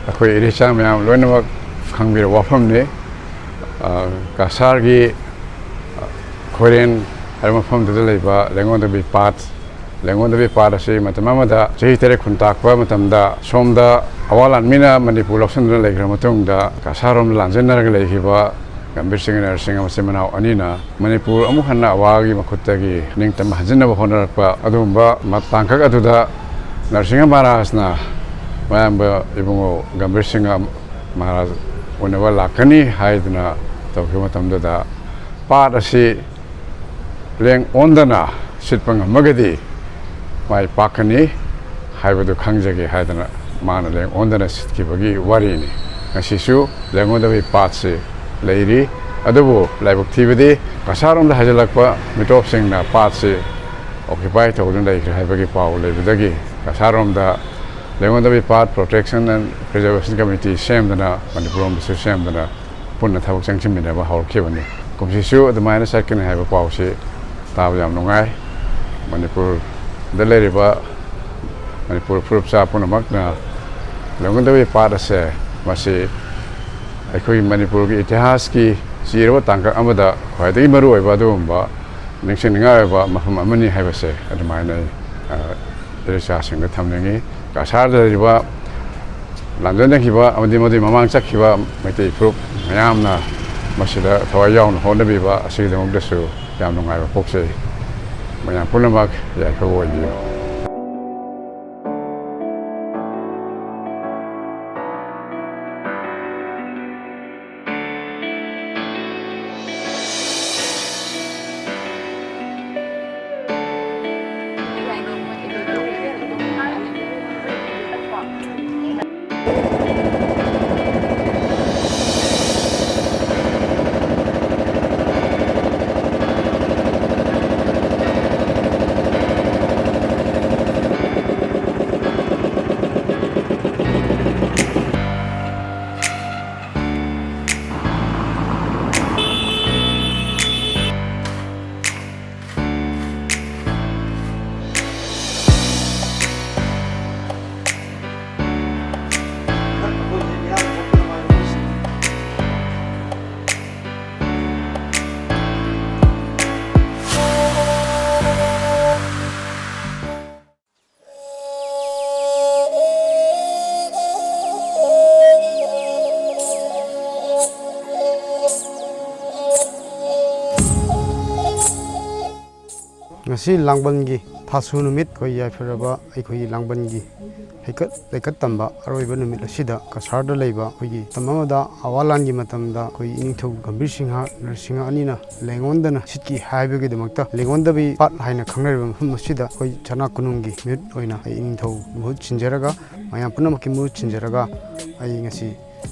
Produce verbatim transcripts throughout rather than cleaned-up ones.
ꯑꯩꯈꯣꯏ ꯏꯔꯩꯆꯥ ꯃꯌꯥꯝ ꯂꯣꯏꯅꯃꯛ ꯈꯪꯕꯤꯔꯕ ꯋꯥꯐꯝꯅꯤ꯫ ꯑ, ꯀꯁꯥꯔꯒꯤ, ꯑ, ꯈꯣꯏꯔꯦꯟ ꯍꯥꯏꯕ ꯃꯐꯝꯗꯨꯗ ꯂꯩꯕ ꯂꯦꯡꯒꯣꯟꯗꯕꯤ ꯄꯥꯠ, ꯂꯦꯡꯒꯣꯟꯗꯕꯤ ꯄꯥꯠ ꯑꯁꯤ ꯃꯇꯝ ꯑꯃꯗ ꯆꯍꯤ ꯇꯔꯦꯠ ꯈꯨꯟꯇꯥꯛꯄ ꯃꯇꯝꯗ ꯁꯣꯝꯗ ꯑꯋꯥ ꯂꯥꯟꯃꯤꯅ ꯃꯅꯤꯄꯨꯔ ꯂꯧꯁꯤꯟꯗꯨꯅ ꯂꯩꯈ꯭ꯔ ꯃꯇꯨꯡꯗ ꯀꯁꯥꯔꯔꯣꯝꯗ ꯂꯥꯟꯖꯦꯟꯅꯔꯒ ꯂꯩꯈꯤꯕ ꯒꯝꯚꯤꯔ ꯁꯤꯡ, ꯅꯔꯁꯤꯡ ꯃꯆꯤꯟ ꯃꯅꯥꯎ ꯑꯅꯤꯅ ꯃꯅꯤꯄꯨꯔ ꯑꯃꯨꯛ ꯍꯟꯅ ꯑꯋꯥꯒꯤ ꯃꯈꯨꯠꯇꯒꯤ ꯅꯤꯡꯇꯝꯕ ꯍꯟꯖꯤꯟꯅꯕ ꯍꯣꯠꯅꯔꯛꯄ ꯑꯗꯨꯒꯨꯝꯕ ꯃ-, ꯇꯥꯡꯀꯛ ꯑꯗꯨꯗ ꯅꯔꯁꯤꯡꯍ ꯃꯍꯥꯔꯥꯖꯅ ꯃꯌꯥꯝꯕ ꯏꯕꯨꯡꯉꯣ ꯒꯝꯚꯤꯔ ꯁꯤꯡꯍ ꯃꯍꯥꯔꯥꯖ ꯎꯅꯕ ꯂꯥꯛꯀꯅꯤ ꯍꯥꯏꯗꯨꯅ ꯇꯧꯈꯤꯕ ꯃꯇꯝꯗꯨꯗ, ꯄꯥꯠ ꯑꯁꯤ ꯂꯦꯡ ꯑꯣꯟꯗꯅ ꯁꯤꯠꯄ ꯉꯝꯃꯒꯗꯤ ꯃꯥꯏ ꯄꯥꯛꯀꯅꯤ ꯍꯥꯏꯕꯗꯨ ꯈꯪꯖꯒꯦ ꯍꯥꯏꯗꯅ ꯃꯥꯅ ꯂꯦꯡ ꯑꯣꯟꯗꯅ ꯁꯤꯠꯈꯤꯕꯒꯤ ꯋꯥꯔꯤꯅꯤ꯫ ꯉꯁꯤꯁꯨ ꯂꯦꯡ ꯑꯣꯟꯗꯕꯒꯤ ꯄꯥꯠꯁꯤ ꯂꯩꯔꯤ꯫ ꯑꯗꯨꯕꯨ ꯂꯥꯏꯕꯛ ꯊꯤꯕꯗꯤ ꯀꯁꯥꯔꯣꯝꯗ ꯍꯥꯏꯖꯤꯜꯂꯛꯄ ꯃꯤꯇꯣꯞꯁꯤꯡꯅ ꯄꯥꯠꯁꯤ ꯑꯣꯀ꯭ꯌꯨꯄꯥꯏ ꯇꯧꯗꯨꯅ ꯂꯩꯈ꯭ꯔꯦ ꯍꯥꯏꯕꯒꯤ ꯄꯥꯎ ꯂꯩꯕꯗꯒꯤ ꯀꯁꯥꯔꯣꯝꯗ ꯂꯦꯡ ꯑꯣꯟꯗꯕꯒꯤ ꯄꯥꯠ Protection and Preservation Committee ꯁꯦꯝꯗꯅ, Manipur ꯂꯣꯝꯗꯁꯨ ꯁꯦꯝꯗꯅ, ꯄꯨꯟꯅ ꯊꯕꯛ ꯆꯪꯁꯤꯟꯃꯤꯟꯅꯕ ꯍꯧꯔꯛꯈꯤꯕꯅꯤ꯫ ꯀꯨꯝꯁꯤꯁꯨ ꯑꯗꯨꯃꯥꯏꯅ ꯆꯠꯀꯅꯤ ꯍꯥꯏꯕ ꯄꯥꯎꯁꯤ ꯇꯥꯕ ꯌꯥꯝ ꯅꯨꯡꯉꯥꯏ꯫ ꯃꯅꯤꯄꯨꯔꯗ ꯂꯩꯔꯤꯕ ꯃꯅꯤꯄꯨꯔ ꯐꯨꯔꯨꯞꯆꯥ ꯄꯨꯝꯅꯃꯛꯅ ꯂꯦꯡ ꯑꯣꯟꯗꯕꯒꯤ ꯄꯥꯠ ꯑꯁꯦ, ꯃꯁꯤ ꯑꯩꯈꯣꯏꯒꯤ ꯃꯅꯤꯄꯨꯔꯒꯤ ꯏꯇꯤꯍꯥꯁꯀꯤ ꯆꯤꯔꯕ ꯇꯥꯡꯀꯛ ꯑꯃꯗ ꯈ꯭ꯋꯥꯏꯗꯒꯤ ꯃꯔꯨꯑꯣꯏꯕ ꯑꯗꯨꯒꯨꯝꯕ ꯅꯤꯡꯁꯤꯡꯅꯤꯡꯉꯥꯏ ꯑꯣꯏꯕ ꯃꯐꯝ ꯑꯃꯅꯤ ꯍꯥꯏꯕꯁꯦ ꯑꯗꯨꯃꯥꯏꯅ ꯑꯩ, ꯑ, ꯏꯔꯩꯆꯥꯁꯤꯡꯗ ꯊꯝꯅꯤꯡꯉꯤ꯫ ꯀꯁꯥꯔꯗ ꯂꯩꯔꯤꯕ ꯂꯥꯟꯖꯦꯟꯅꯈꯤꯕ ꯑꯃꯗꯤ ꯃꯗꯨꯒꯤ ꯃꯃꯥꯡ ꯆꯠꯈꯤꯕ ꯃꯩꯇꯩ ꯐꯨꯔꯨꯞ ꯃꯌꯥꯝꯅ ꯃꯁꯤꯗ ꯊꯋꯥꯏ ꯌꯥꯎꯅ ꯍꯣꯠꯅꯕꯤꯕ ꯑꯁꯤꯒꯤꯗꯃꯛꯇꯁꯨ ꯌꯥꯝ ꯅꯨꯡꯉꯥꯏꯕ ꯄꯣꯛꯆꯩ꯫ ꯃꯌꯥꯝ ꯄꯨꯝꯅꯃꯛ ꯌꯥꯏꯐꯕ ꯑꯣꯏꯕꯤꯌꯨ꯫ ꯉꯁꯤ ꯂꯥꯡꯕꯟꯒꯤ ꯊꯥꯁꯨ ꯅꯨꯃꯤꯠ, ꯑꯩꯈꯣꯏ ꯌꯥꯏꯐꯔꯕ ꯑꯩꯈꯣꯏꯒꯤ ꯂꯥꯡꯕꯟꯒꯤ ꯍꯩꯀꯠ ꯂꯩꯀꯠ ꯇꯝꯕ ꯑꯔꯣꯏꯕ ꯅꯨꯃꯤꯠ ꯑꯁꯤꯗ ꯀꯁꯥꯔꯗ ꯂꯩꯕ ꯑꯩꯈꯣꯏꯒꯤ ꯃꯇꯝ ꯑꯃꯗ ꯑꯋꯥ ꯂꯥꯟꯒꯤ ꯃꯇꯝꯗ ꯑꯩꯈꯣꯏ ꯏꯅꯤꯡꯊꯧ ꯒꯝꯚꯤꯔ ꯁꯤꯡꯍ ꯅꯔꯁꯤꯡꯍ ꯑꯅꯤꯅ ꯂꯦꯡꯉꯣꯟꯗꯅ ꯁꯤꯠꯈꯤ ꯍꯥꯏꯕꯒꯤꯗꯃꯛꯇ ꯂꯦꯡꯉꯣꯟꯗꯕꯤ ꯄꯥꯠ ꯍꯥꯏꯅ ꯈꯪꯅꯔꯤꯕ ꯃꯐꯝ ꯑꯁꯤꯗ ꯑꯩꯈꯣꯏ ꯁꯅꯥ ꯀꯣꯅꯨꯡꯒꯤ ꯃꯤꯍꯨꯠ ꯑꯣꯏꯅ ꯑꯩ ꯏꯅꯤꯡꯊꯧ ꯃꯍꯨꯠ ꯁꯤꯟꯖꯔꯒ ꯃꯌꯥꯝ ꯄꯨꯝꯅꯃꯛꯀꯤ ꯃꯍꯨꯠ ꯁꯤꯟꯖꯔꯒ ꯑꯩ ꯉꯁꯤ,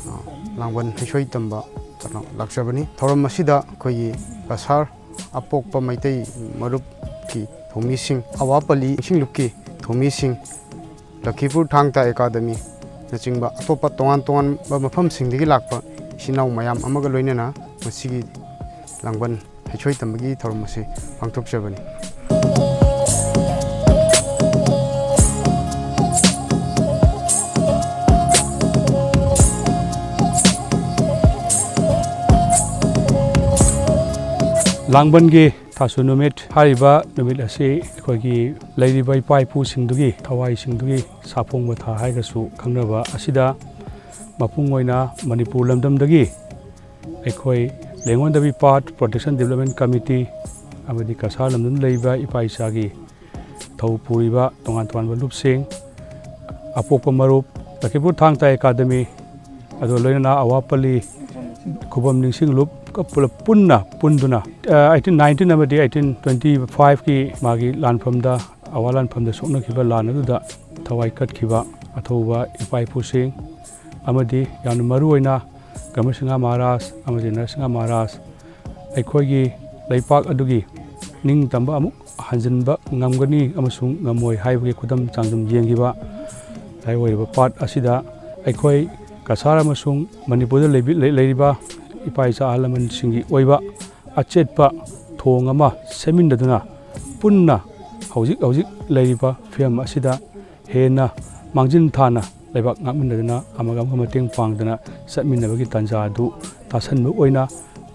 ꯑ, ꯂꯥꯡꯕꯟ ꯍꯩꯁꯣꯏ ꯇꯝꯕ ꯀꯩꯅꯣ ꯂꯥꯛꯆꯕꯅꯤ꯫ ꯊꯧꯔꯝ ꯑꯁꯤꯗ ꯑꯩꯈꯣꯏꯒꯤ ꯀꯁꯥꯔ ꯑꯄꯣꯛꯄ ꯃꯩꯇꯩ ꯃꯔꯨꯞꯀꯤ ꯊꯧꯃꯤꯁꯤꯡ, ꯑꯋꯥꯄꯜꯂꯤ ꯅꯤꯡꯁꯤꯡ ꯂꯨꯞꯀꯤ ꯊꯧꯃꯤꯁꯤꯡ, ꯂꯈꯤꯄꯨꯔ ꯊꯥꯡ ꯇꯥ ꯑꯦꯀꯥꯗꯃꯤꯅꯆꯤꯡꯕ ꯑꯇꯣꯞꯄ ꯇꯣꯉꯥꯟ ꯇꯣꯉꯥꯟꯕ ꯃꯐꯝꯁꯤꯡꯗꯒꯤ ꯂꯥꯛꯄ ꯏꯆꯤꯟ ꯏꯅꯥꯎ ꯃꯌꯥꯝ ꯑꯃꯒ ꯂꯣꯏꯅꯅ ꯃꯁꯤꯒꯤ ꯂꯥꯡꯕꯟ ꯍꯩꯁꯣꯏ ꯇꯝꯕꯒꯤ ꯊꯧꯔꯝ ꯑꯁꯤ ꯄꯥꯡꯊꯣꯛꯆꯕꯅꯤ꯫ ꯂꯥꯡꯕꯟꯒꯤ ꯊꯥꯁꯨ ꯅꯨꯃꯤꯠ ꯍꯥꯏꯔꯤꯕ ꯅꯨꯃꯤꯠ ꯑꯁꯤ ꯑꯩꯈꯣꯏꯒꯤ ꯂꯩꯔꯤꯕ ꯏꯄꯥ ꯏꯄꯨꯁꯤꯡꯗꯨꯒꯤ ꯊꯋꯥꯏꯁꯤꯡꯗꯨꯒꯤ ꯁꯥꯐꯣꯡꯕ ꯊꯥ ꯍꯥꯏꯔꯒꯁꯨ ꯈꯪꯅꯕ ꯑꯁꯤꯗ ꯃꯄꯨꯡ ꯑꯣꯏꯅ ꯃꯅꯤꯄꯨꯔ ꯂꯝꯗꯝꯗꯒꯤ ꯑꯩꯈꯣꯏ ꯂꯦꯡꯉꯣꯟꯗꯕꯤ ꯄꯥꯠ ꯄ꯭ꯔꯣꯇꯦꯛꯁꯟ ꯗꯤꯕꯦꯂꯞꯃꯦꯟ ꯀꯃꯤꯇꯤ ꯑꯃꯗꯤ ꯀꯁꯥꯔ ꯂꯝꯗꯝꯗ ꯂꯩꯕ ꯏꯄꯥ ꯏꯆꯥꯒꯤ ꯊꯧ ꯄꯨꯔꯤꯕ ꯇꯣꯉꯥꯟ ꯇꯣꯉꯥꯟꯕ ꯂꯨꯞꯁꯤꯡ, ꯑꯄꯣꯛꯄ ꯃꯔꯨꯞ, ꯂꯈꯤꯄꯨꯔ ꯊꯥꯡ ꯇꯥ ꯑꯦꯀꯥꯗꯃꯤ, ꯑꯗꯨꯒ ꯂꯣꯏꯅꯅ ꯑꯋꯥꯄꯜꯂꯤ ꯈꯨꯕꯝ ꯅꯤꯡꯁꯤꯡ ꯂꯨꯞꯀ ꯄꯨꯂꯞ ꯄꯨꯟꯅ ꯄꯨꯟꯗꯨꯅ, ꯑ, eighteen nineteen ꯑꯃꯗꯤ eighteen twenty five ꯀꯤ ꯃꯥꯒꯤ ꯂꯥꯟꯐꯝꯗ, ꯑꯋꯥ ꯂꯥꯟꯐꯝꯗ ꯁꯣꯛꯅꯈꯤꯕ ꯂꯥꯟ ꯑꯗꯨꯗ ꯊꯋꯥꯏ ꯀꯠꯈꯤꯕ ꯑꯊꯧꯕ ꯏꯄꯥ ꯏꯄꯨꯁꯤꯡ ꯑꯃꯗꯤ ꯌꯥꯝꯅ ꯃꯔꯨ ꯑꯣꯏꯅ ꯒꯝꯚꯤꯔ ꯁꯤꯡꯍ ꯃꯍꯥꯔꯥꯖ ꯑꯃꯗꯤ ꯅꯔꯁꯤꯡꯍ ꯃꯍꯥꯔꯥꯖ ꯑꯩꯈꯣꯏꯒꯤ ꯂꯩꯄꯥꯛ ꯑꯗꯨꯒꯤ ꯅꯤꯡꯇꯝꯕ ꯑꯃꯨꯛ ꯍꯟꯖꯤꯟꯕ ꯉꯝꯒꯅꯤ ꯑꯃꯁꯨꯡ ꯉꯝꯃꯣꯏ ꯍꯥꯏꯕꯒꯤ ꯈꯨꯗꯝ ꯆꯥꯡꯗꯝ ꯌꯦꯡꯈꯤꯕ ꯂꯥꯏ ꯑꯣꯏꯔꯤꯕ ꯄꯥꯠ ꯑꯁꯤꯗ ꯑꯩꯈꯣꯏ ꯀꯁꯥꯔ ꯑꯃꯁꯨꯡ ꯃꯅꯤꯄꯨꯔꯗ ꯂꯩꯕꯤ-, ꯂꯩ-, ꯂꯩꯔꯤꯕ ꯏꯄꯥ ꯏꯆꯥ ꯑꯍꯜ ꯂꯃꯟꯁꯤꯡꯒꯤ ꯑꯣꯏꯕ ꯑꯆꯦꯠꯄ ꯊꯣꯡ ꯑꯃ ꯁꯦꯝꯃꯤꯟꯅꯗꯨꯅ ꯄꯨꯟꯅ ꯍꯧꯖꯤꯛ ꯍꯧꯖꯤꯛ ꯂꯩꯔꯤꯕ ꯐꯤꯕꯝ ꯑꯁꯤꯗ ꯍꯦꯟꯅ ꯃꯥꯡꯖꯤꯟ ꯊꯥꯅ ꯂꯩꯕꯥꯛ ꯉꯥꯛꯃꯤꯟꯅꯗꯨꯅ ꯑꯃꯒ ꯑꯃꯒ ꯃꯇꯦꯡ ꯄꯥꯡꯗꯨꯅ ꯆꯠꯃꯤꯟꯅꯕꯒꯤ ꯇꯥꯟꯖꯥ ꯑꯗꯨ ꯇꯥꯁꯟꯕ ꯑꯣꯏꯅ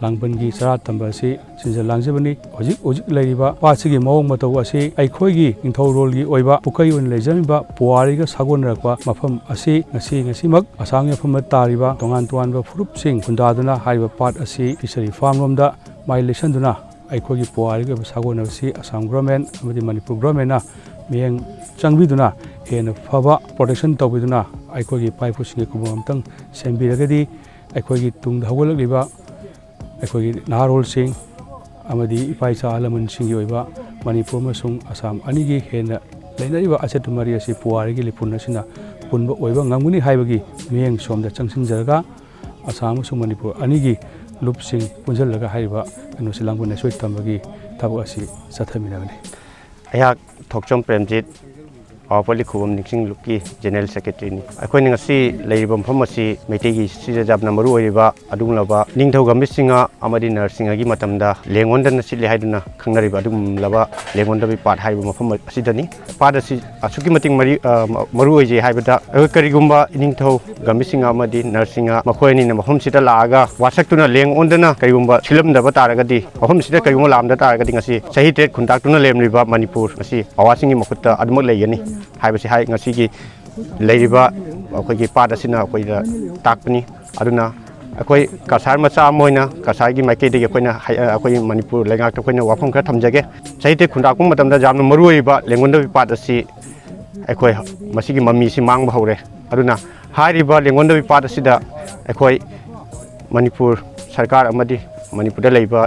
ꯂꯥꯡꯕꯟꯒꯤ ꯆꯔꯥ ꯇꯝꯕ ꯑꯁꯤ ꯁꯤꯟꯖ ꯂꯥꯡꯖꯕꯅꯤ꯫ ꯍꯧꯖꯤꯛ ꯍꯧꯖꯤꯛ ꯂꯩꯔꯤꯕ ꯄꯥꯠꯁꯤꯒꯤ ꯃꯑꯣꯡ ꯃꯇꯧ ꯑꯁꯤ ꯑꯩꯈꯣꯏꯒꯤ ꯅꯤꯡꯊꯧꯔꯣꯜꯒꯤ ꯑꯣꯏꯕ ꯄꯨꯀꯩ ꯑꯣꯏꯅ ꯂꯩꯖꯔꯝꯃꯤꯕ ꯄꯨꯋꯥꯔꯤꯒ ꯁꯥꯒꯣꯟꯅꯔꯛꯄ ꯃꯐꯝ ꯑꯁꯤ ꯉꯁꯤ ꯉꯁꯤꯃꯛ ꯑꯁꯥꯝꯒꯤ ꯃꯐꯝꯗ ꯇꯥꯔꯤꯕ ꯇꯣꯉꯥꯟ ꯇꯣꯉꯥꯟꯕ ꯐꯨꯔꯨꯞꯁꯤꯡ ꯈꯨꯟꯗꯥꯗꯨꯅ ꯍꯥꯏꯔꯤꯕ ꯄꯥꯠ ꯑꯁꯤ fishery farm ꯂꯣꯝꯗ ꯃꯥꯏ ꯂꯩꯁꯟꯗꯨꯅ ꯑꯩꯈꯣꯏꯒꯤ ꯄꯨꯋꯥꯔꯤꯒꯤ ꯑꯣꯏꯕ ꯁꯥꯒꯣꯟꯅꯕꯁꯤ ꯑꯁꯥꯝ ꯒꯣꯔꯃꯦꯟ ꯑꯃꯗꯤ ꯃꯅꯤꯄꯨꯔ ꯒꯣꯔꯃꯦꯟꯅ ꯃꯤꯠꯌꯦꯡ ꯆꯪꯕꯤꯗꯨꯅ ꯍꯦꯟꯅ ꯐꯕ ꯄ꯭ꯔꯣꯇꯦꯛꯁꯟ ꯇꯧꯕꯤꯗꯨꯅ ꯑꯩꯈꯣꯏꯒꯤ ꯏꯄꯥ ꯏꯄꯨꯁꯤꯡꯒꯤ ꯈꯨꯕꯝ ꯑꯝꯇꯪ ꯁꯦꯝꯕꯤꯔꯒꯗꯤ ꯑꯩꯈꯣꯏꯒꯤ ꯇꯨꯡꯗ ꯍꯧꯒꯠꯂꯛꯂꯤꯕ ꯑꯩꯈꯣꯏꯒꯤ ꯅꯍꯥꯔꯣꯜꯁꯤꯡ ꯑꯃꯗꯤ ꯏꯄꯥ ꯏꯆꯥ ꯑꯍꯜ ꯂꯃꯟꯁꯤꯡꯒꯤ ꯑꯣꯏꯕ ꯃꯅꯤꯄꯨꯔ ꯑꯃꯁꯨꯡ ꯑꯁꯥꯝ ꯑꯅꯤꯒꯤ ꯍꯦꯟꯅ ꯂꯩꯅꯔꯤꯕ ꯑꯆꯠꯄ ꯃꯔꯤ ꯑꯁꯤ ꯄꯨꯋꯥꯔꯤꯒꯤ ꯂꯤꯄꯨꯟ ꯑꯁꯤꯅ ꯄꯨꯟꯕ ꯑꯣꯏꯕ ꯉꯝꯒꯅꯤ ꯍꯥꯏꯕꯒꯤ ꯃꯤꯠꯌꯦꯡ ꯁꯣꯝꯗ ꯆꯪꯁꯤꯟꯖꯔꯒ ꯑꯁꯥꯝ ꯑꯃꯁꯨꯡ ꯃꯅꯤꯄꯨꯔ ꯑꯅꯤꯒꯤ ꯂꯨꯞꯁꯤꯡ ꯄꯨꯟꯁꯤꯜꯂꯒ ꯍꯥꯏꯔꯤꯕ ꯀꯩꯅꯣꯁꯤ ꯂꯥꯡꯕꯟ ꯂꯥꯏꯁꯣꯏ ꯇꯝꯕꯒꯤ ꯊꯕꯛ ꯑꯁꯤ ꯆꯠꯊꯃꯤꯟꯅꯕꯅꯤ꯫ ꯑꯩꯍꯥꯛ ꯊꯣꯛꯆꯣꯝ ꯄ꯭ꯔꯦꯝꯖꯤꯠ, ꯑꯋꯥꯄꯜꯂꯤ ꯈꯨꯕꯝ ꯅꯤꯡꯁꯤꯡ ꯂꯨꯞꯀꯤ ꯖꯦꯅꯦꯔꯦꯜ ꯁꯦꯀ꯭ꯔꯦꯇꯔꯤꯅꯤ꯫ ꯑꯩꯈꯣꯏꯅ ꯉꯁꯤ ꯂꯩꯔꯤꯕ ꯃꯐꯝ ꯑꯁꯤ ꯃꯩꯇꯩꯒꯤ ꯁꯤꯖ ꯌꯥꯝꯅ ꯃꯔꯨ ꯑꯣꯏꯔꯤꯕ ꯑꯗꯨꯒꯨꯝꯂꯕ ꯅꯤꯡꯊꯧ ꯒꯝꯚꯤꯔ ꯁꯤꯡꯍ ꯑꯃꯗꯤ ꯅꯔ ꯁꯤꯡꯍꯒꯤ ꯃꯇꯝꯗ ꯂꯦꯡꯉꯣꯟꯗꯅ ꯁꯤꯠꯂꯤ ꯍꯥꯏꯗꯨꯅ ꯈꯪꯅꯔꯤꯕ ꯑꯗꯨꯒꯨꯝꯂꯕ ꯂꯦꯡꯉꯣꯟꯗꯕꯤ ꯄꯥꯠ ꯍꯥꯏꯔꯤꯕ ꯃꯐꯝ ꯑꯁꯤꯗꯅꯤ꯫ ꯄꯥꯠ ꯑꯁꯤ ꯑꯁꯨꯛꯀꯤ ꯃꯇꯤꯛ ꯃꯔꯤ-, ꯑ, ꯃ-, ꯃꯔꯨ ꯑꯣꯏꯖꯩ ꯍꯥꯏꯕꯗ ꯑꯩꯈꯣꯏ ꯀꯔꯤꯒꯨꯝꯕ ꯏꯅꯤꯡꯊꯧ ꯒꯝꯚꯤꯔ ꯁꯤꯡꯍ ꯑꯃꯗꯤ ꯅꯔ ꯁꯤꯡꯍ ꯃꯈꯣꯏ ꯑꯅꯤꯅ ꯃꯐꯝꯁꯤꯗ ꯂꯥꯛꯑꯒ ꯋꯥꯁꯛꯇꯨꯅ ꯂꯦꯡ ꯑꯣꯟꯗꯅ ꯀꯔꯤꯒꯨꯝꯕ ꯁꯤꯜꯂꯝꯗꯕ ꯇꯥꯔꯒꯗꯤ, ꯃꯐꯝꯁꯤꯗ ꯀꯔꯤꯒꯨꯝꯕ ꯂꯥꯛꯑꯝꯗ ꯇꯥꯔꯒꯗꯤ ꯉꯁꯤ ꯆꯍꯤ ꯇꯔꯦꯠ ꯈꯨꯟꯇꯥꯛꯇꯨꯅ ꯂꯩꯔꯝꯂꯤꯕ ꯃꯅꯤꯄꯨꯔ ꯑꯁꯤ ꯑꯋꯥꯁꯤꯡꯒꯤ ꯃꯈꯨꯠꯇ ꯑꯗꯨꯃꯛ ꯂꯩꯒꯅꯤ ꯍꯥꯏꯕꯁꯤ ꯍꯥꯏ ꯉꯁꯤꯒꯤ ꯂꯩꯔꯤꯕ ꯑꯩꯈꯣꯏꯒꯤ ꯄꯥꯠ ꯑꯁꯤꯅ ꯑꯩꯈꯣꯏꯗ ꯇꯥꯛꯄꯅꯤ꯫ ꯑꯗꯨꯅ ꯑꯩꯈꯣꯏ ꯀꯁꯥꯔ ꯃꯆꯥ ꯑꯃ ꯑꯣꯏꯅ ꯀꯁꯥꯔꯒꯤ ꯃꯥꯏꯀꯩꯗꯒꯤ ꯑꯩꯈꯣꯏꯅ ꯍꯥꯏ-, ꯑꯩꯈꯣꯏ ꯃꯅꯤꯄꯨꯔ ꯂꯩꯉꯥꯛꯇ ꯑꯩꯈꯣꯏꯅ ꯋꯥꯐꯝ ꯈꯔ ꯊꯝꯖꯒꯦ꯫ ꯆꯍꯤ ꯇꯔꯦꯠ ꯈꯨꯟꯇꯥꯛꯄ ꯃꯇꯝꯗ ꯌꯥꯝꯅ ꯃꯔꯨ ꯑꯣꯏꯕ ꯂꯦꯡꯒꯣꯟꯗꯕꯤ ꯄꯥꯠ ꯑꯁꯤ ꯑꯩꯈꯣꯏ ꯃꯁꯤꯒꯤ ꯃꯃꯤꯁꯤ ꯃꯥꯡꯕ ꯍꯧꯔꯦ꯫ ꯑꯗꯨꯅ ꯍꯥꯏꯔꯤꯕ ꯂꯦꯡꯒꯣꯟꯗꯕꯤ ꯄꯥꯠ ꯑꯁꯤꯗ ꯑꯩꯈꯣꯏ ꯃꯅꯤꯄꯨꯔ ꯁꯔꯀꯥꯔ ꯑꯃꯗꯤ ꯃꯅꯤꯄꯨꯔꯗ ꯂꯩꯕ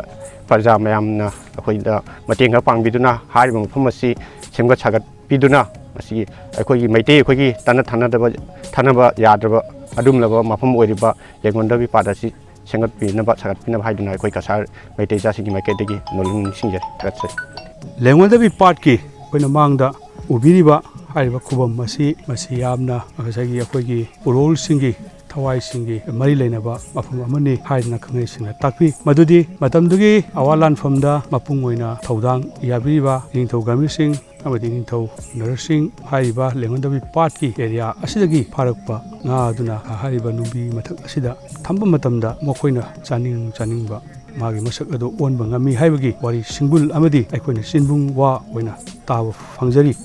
ꯄ꯭ꯔꯖꯥ ꯃꯌꯥꯝꯅ ꯑꯩꯈꯣꯏꯗ ꯃꯇꯦꯡ ꯈꯔ ꯄꯥꯡꯕꯤꯗꯨꯅ ꯍꯥꯏꯔꯤꯕ ꯃꯐꯝ ꯑꯁꯤ ꯁꯦꯝꯒꯠ ꯁꯥꯒꯠꯄꯤꯗꯨꯅ ꯃꯁꯤꯒꯤ ꯑꯩꯈꯣꯏꯒꯤ ꯃꯩꯇꯩ ꯑꯩꯈꯣꯏꯒꯤ ꯇꯠꯅ ꯊꯥꯅꯗꯕ, ꯊꯥꯅꯕ ꯌꯥꯗ꯭ꯔꯕ ꯑꯗꯨꯒꯨꯝꯂꯕ ꯃꯐꯝ ꯑꯣꯏꯔꯤꯕ ꯂꯦꯡꯒꯣꯟꯗꯕꯤ ꯄꯥꯠ ꯑꯁꯤ ꯁꯦꯝꯒꯠꯄꯤꯅꯕ, ꯁꯥꯒꯠꯄꯤꯅꯕ ꯍꯥꯏꯗꯨꯅ ꯑꯩꯈꯣꯏ ꯀꯁꯥꯔ ꯃꯩꯇꯩ ꯏꯆꯥꯁꯤꯡꯒꯤ ꯃꯥꯏꯀꯩꯗꯒꯤ ꯅꯣꯂꯨꯛ ꯅꯤꯡꯁꯤꯡꯖꯔꯤ꯫ ꯊꯥꯒꯠꯆꯔꯤ꯫ ꯂꯦꯡꯉꯣꯟꯗꯕꯤ ꯄꯥꯠꯀꯤ ꯑꯩꯈꯣꯏꯅ ꯃꯥꯡꯗ ꯎꯕꯤꯔꯤꯕ ꯍꯥꯏꯔꯤꯕ ꯈꯨꯕꯝ ꯑꯁꯤ, ꯃꯁꯤ ꯌꯥꯝꯅ ꯉꯁꯥꯏꯒꯤ ꯑꯩꯈꯣꯏꯒꯤ ꯎꯔꯣꯜꯁꯤꯡꯒꯤ, ꯊꯋꯥꯏꯁꯤꯡꯒꯤ ꯃꯔꯤ ꯂꯩꯅꯕ ꯃꯐꯝ ꯑꯃꯅꯤ ꯍꯥꯏꯗꯅ ꯈꯪꯍꯩꯁꯤꯡꯅ ꯇꯥꯛꯄꯤ꯫ ꯃꯗꯨꯗꯤ ꯃꯇꯝꯗꯨꯒꯤ ꯑꯋꯥ ꯂꯥꯟꯐꯝꯗ ꯃꯄꯨꯡ ꯑꯣꯏꯅ ꯊꯧꯗꯥꯡ ꯌꯥꯕꯤꯔꯤꯕ ꯅꯤꯡꯊꯧ ꯒꯝꯚꯤꯔ ꯁꯤꯡ ꯑꯃꯗꯤ ꯅꯤꯡꯊꯧ ꯅꯔ ꯁꯤꯡ ꯍꯥꯏꯔꯤꯕ ꯂꯦꯡꯉꯣꯟꯗꯕꯤ ꯄꯥꯠꯀꯤ ꯑꯦꯔꯤꯌꯥ ꯑꯁꯤꯗꯒꯤ ꯐꯥꯔꯛꯄ ꯉꯥ ꯑꯗꯨꯅ ꯍꯥꯏꯔꯤꯕ ꯅꯨꯡꯕꯤ ꯃꯊꯛ ꯑꯁꯤꯗ ꯊꯝꯕ ꯃꯇꯝꯗ ꯃꯈꯣꯏꯅ ꯆꯥꯅꯤꯡ ꯆꯥꯅꯤꯡꯕ ꯃꯥꯒꯤ ꯃꯁꯛ ꯑꯗꯨ ꯑꯣꯟꯕ ꯉꯝꯃꯤ ꯍꯥꯏꯕꯒꯤ ꯋꯥꯔꯤ ꯁꯤꯡꯕꯨꯜ ꯑꯃꯗꯤ ꯑꯩꯈꯣꯏꯅ ꯆꯤꯟꯕꯨꯡ ꯋꯥ ꯑꯣꯏꯅ ꯇꯥꯕ ꯐꯪꯖꯔꯤ꯫